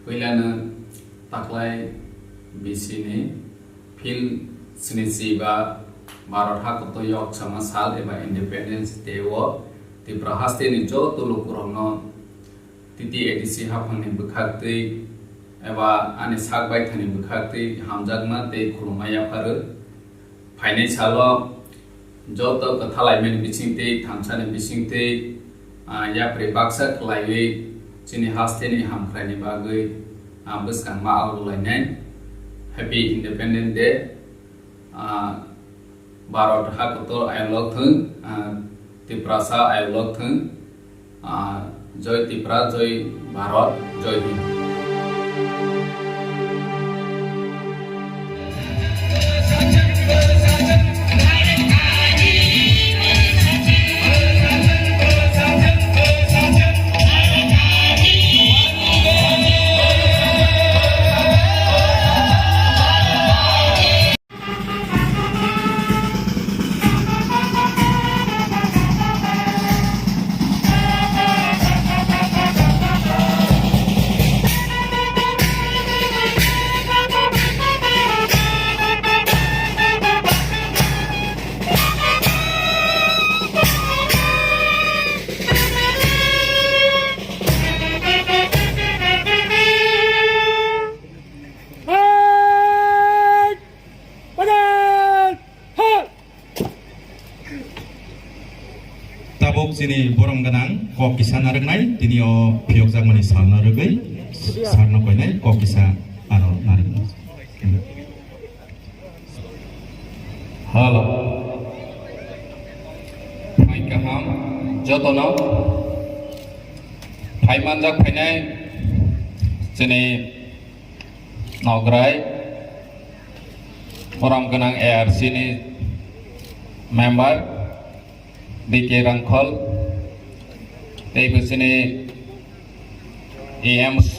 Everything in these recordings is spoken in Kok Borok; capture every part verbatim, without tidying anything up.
Puilano taklai bisini phil snichi ba Bharat hakotor yok sama sal eba Independence Day o Tripura hasteni joto lukurokno T T A D C haphangni bwkhaktwi eba ani sak baithani bwkhaktwi hamjakma tei khulumma yapharwi. Phainai salo joto kwthalaimani bisingtwi, thansani bisingtwi, ah, yapri baksa khlaiwi chini hasteni hamkraini bagwi, ah, bwskangma augulainai. Happy Independence Day. Ah, Bharat hakotor ayolok thung, ah, Tiprasa ayolok thung. Ah, Joy Tripura, Joy Bharat, Joy Hind. Tabuk chini borom gwnang kok kisa narwknai, tini o phiyokjakmani salno rwgwi, salno koinai kok kisa aro narwknai. Hello. Phai kaham jotono. Phai manjak phainai chini Nograi, borom gwnang A R C ni member D K Rangkhol, tei bwswni A Ms,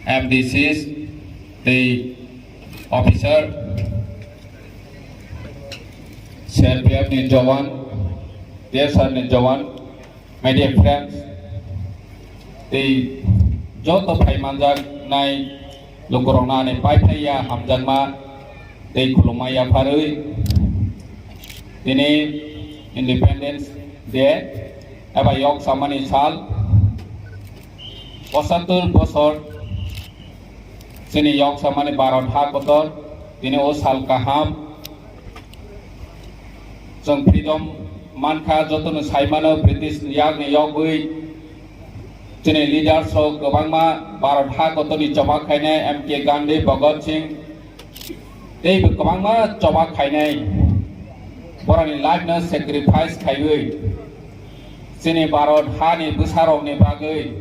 M D Cs, tei officer, C R P F ni jowan, T S R ni jowan, media friends, tei joto phai manjaknai lukurokno ani paithai ya hamjakma tei khulumma yapharwi tini Independence Day eba yok samani sal, pochattor bosor chini yok samani Bharat ha kotor, tini o sal kaham. Chwng freedom mankha, jotono saimano British yakni yogwi chini leaders rok kwbangma Bharat ha kotorni choba khainai M K Gandhi, Bhagat Singh tei bo kwbangma choba khainai, borokni life no sacrifice khaiwi chini Bharat hani bwsarokni bagwi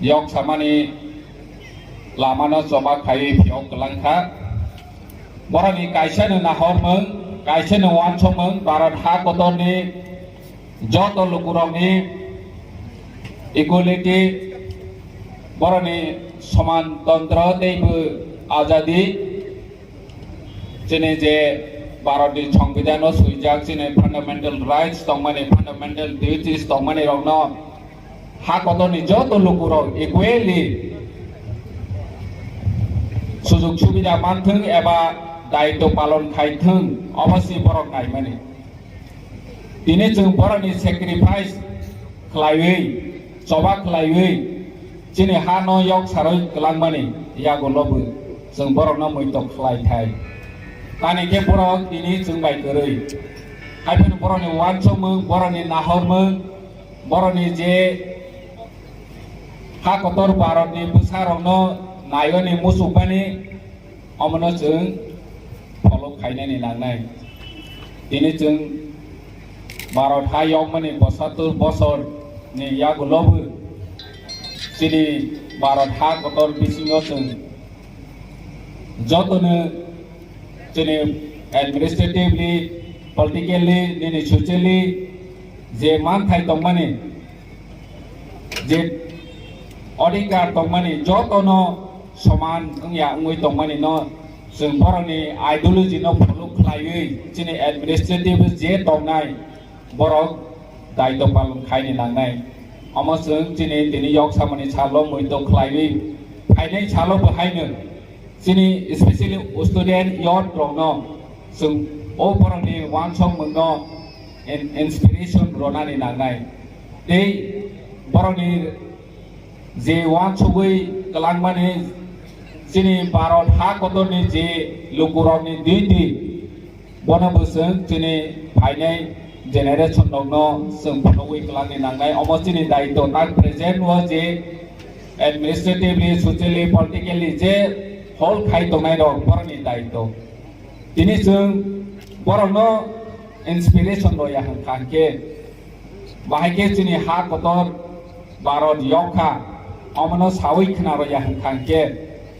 yok samani lamano choba khaiwi phiyok kwlangkha. Borokni kaisano nahormung, kaisano uansukmung, Bharat ha kotorni joto lukurokni equality, borokni soman tontro tei bo azadi, chini je Bharatni Songbidan o swijak chini fundamental rights tongmani, fundamental duties tongmani rokno ha kotorni joto lukurok equally sujug subida manthung eba daitw palon khaithung, obo se borok naimani. Tini chwng borokni sacrifice khlaiwi, choba khlaiwi, chini ha no yok sarwi kwlangmani yagulo bo chwng borokno muitok khlai thai. Tani khe borok tini chwng bai kwrwi. Haiphano borokni uansukmung, borokni nahormung, borokni je ha kotor Bharatni bwsarokno naiwi muchukmani, omono chwng follow khainani nangnai. Tini chwng Bharat ha yokmani pochattor bosor ni yagulo bo chini Bharat ha kotor bisingo chwng jotono chini administratively, politically, nini socially je manthai tongmani, je odhikar tongmani jotono soman wngya wngwi tongmani no chwng borokni ideology no follow khlaiwi chini administrative je tongnai borok daitw palon khaini nangnai. Omo chwng chini tini yok samani salo muito khlaiwi phainai salo bo haino chini specially student youth rokno chwng o borokni uansukmungno in-, inspiration rwnani nangnai. Tei borokni je uansugwi kwlangmani chini Bharat ha kotorni je lukurokni duty, bono bo chwng chini phainai generation rokno chwng phunugwi kwlangni nangnai. Omo chini daitw, tak present o je administratively, socially, politically je hold khai tongnai rok, borokni daitw. Tini chwng borokno inspiration rwya hwnkha hwnkhe, bahai khe chini ha kotor Bharat yok kha, omono sawi khna rwya hwnkha hwnkhe,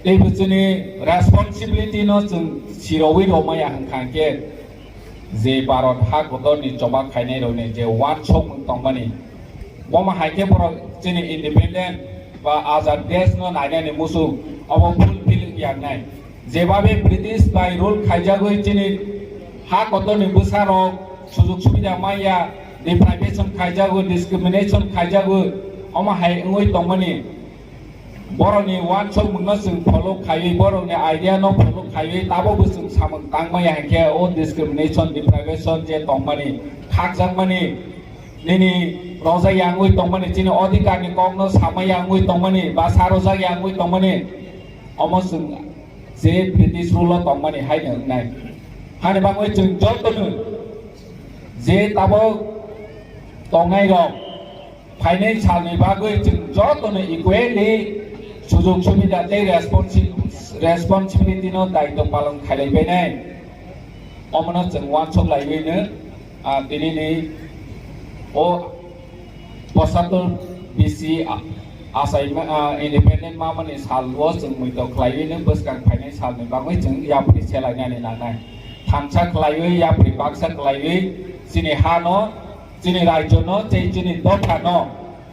teibo chini responsibility no chwng sirogwi rwmaya hwnkha hwnkhe, je Bharat ha kotorni choba khainai rokni je uansukmung tongmani, bomo hai khe borok chini independent ba azad desh no nainani muchung obo fulfill wngya wngnai. Jebabe British bai rule khaijagwi chini ha kotorni bwsarok sujug subida manya, deprivation khaijagwi, discrimination khaijagwi, omo hai wngwi tongmani, borokni uansukmungno chwng follow khaiwi, borokni idea no follow khaiwi, tabukbo chwng samung tang manya hinkhe o discrimination, deprivation je tongmani, khakjakmani, nini rojak yangwi tongmani, chini odhikarni kokno samai yangwi tongmani, ba sa rojak yangwi tongmani, omo chwng je British rule o tongmani haino wngnai. Hani bagwi chwng jotono je tabuk tongnai rok phainai salni bagwi chwng jotono equally sujug subida tei responsi-, responsibility no daitw palon khailai bainai. Omono chwng uansuk laiwi no, ah, tini ni o posatur B C a-, achaima, ah, independent mamani sal o chwng muito khlaiwi no bwskang phainai salni bagwi chwng yapri selainani nangnai. Thansa khlaiwi yapri baksa khlaiwi chini ha no, chini rajyo no tei chini dopha no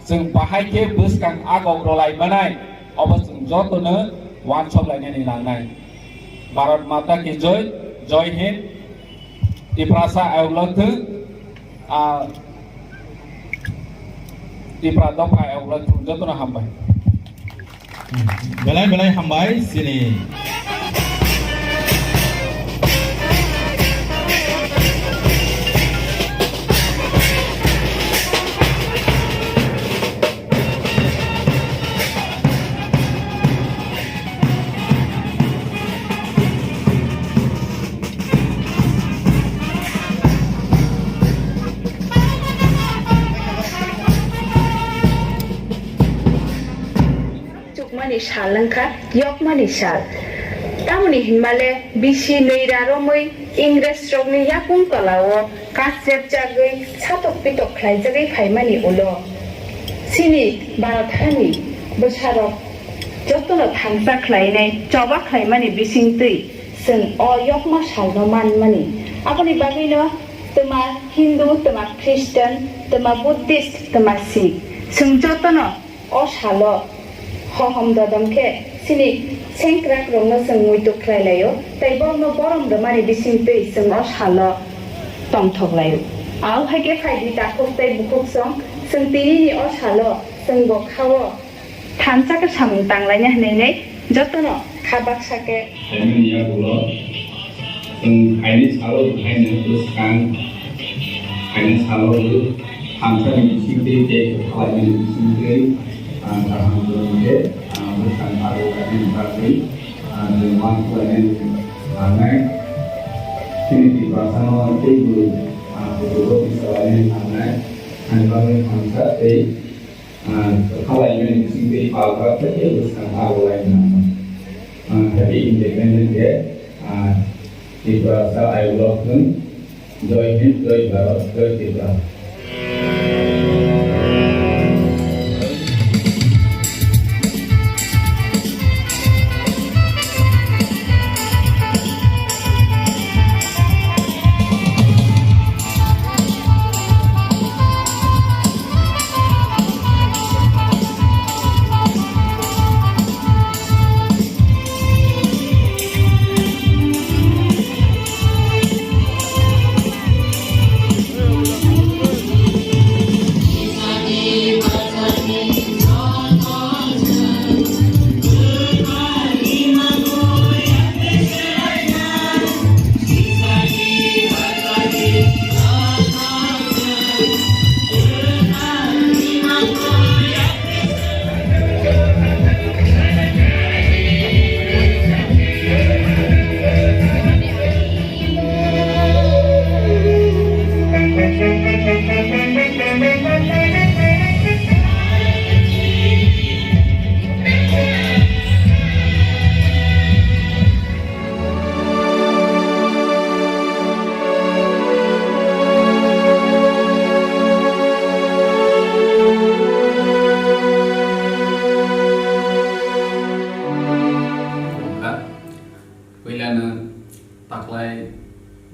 chwng bahai khe bwskang agok rwlai manai, obo chwng jotono uansuk lainani nangnai. Bharat Mata ki Joy, Joy Hind, Tiprasa ayuk lok thung, ah, Tipra dopha ayuk lok thung, jotono hambai. Belai belai hambai chini. Chukmani sal wngkha yokmani sal. Tamoni hinmale bisi nwi ra romwi Ingresrokni yakung tola-o kasrepjagwi satok pitok khlaijagwi phaimani ulo chini Bharat hani bwsarok jotono thansa khlainai choba khlaimani bisingtwi chwng o yokma salno manmani. Aboni bagwino twma Hindu, twma Christian, twma Buddhist, twma Sikh, chwng jotono o salo hohom dodom khe chini sengkrakrokno chwng muitu khlai laio, tei borokno borom rwmani bisingtwi chwng o salo tongthok laio. Abo hai khe phai di takhuk tei bukhuk song, chwng tinini o salo chwng bo kha-o thansa khe samung tang laina hwnwi jotono kha baksa khe. Phaimani yagulo, chwng phaini salo haino bwskang, phaini salo thansa ni bisingtwi tei khlaimani bisingtwi, ah, kaham kwrwng khe, ah, bwskang aro kaisa bagwi, ah, chwng uansuk lainani nangnai. Chini Tiprasano teibo, ah, kuchugo tisa lainani nangnai. Ani bagwi thansa tei Ah, khalai mani bising tei palka tei bwskang aro lai nang. Ah, happy Independence Day. Ah, Tiprasa, I love you. Jai Hind, Jai Bharat, Jai Tripura.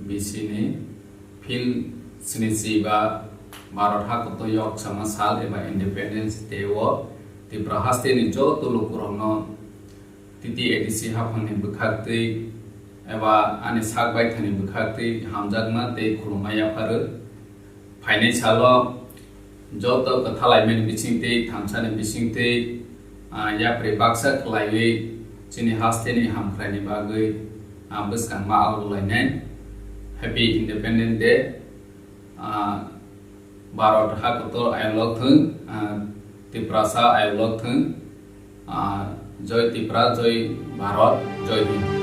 B C ni phin snichi ba Bharat hakotor yoksama sal eba Independence Day o Tripura hasteni joto lukurokno T T A D C haphangni bwkhaktwi eba ani sak baithani bwkhaktwi hamjakma tei khulumma yapharo. Phainai salo joto kwthalaimani bisingtwi, thamsani bisingtwi, ah, yapri baksa khlaiwi chini hasteni hamkraini bagwi, ah, bwskangma algolainai. Happy Independence Day. Ah, Bharat hakotor ayolok thung, ah, Tiprasa ayolok thung. Ah, Joy Tripura, Joy Bharat, Joy Hind.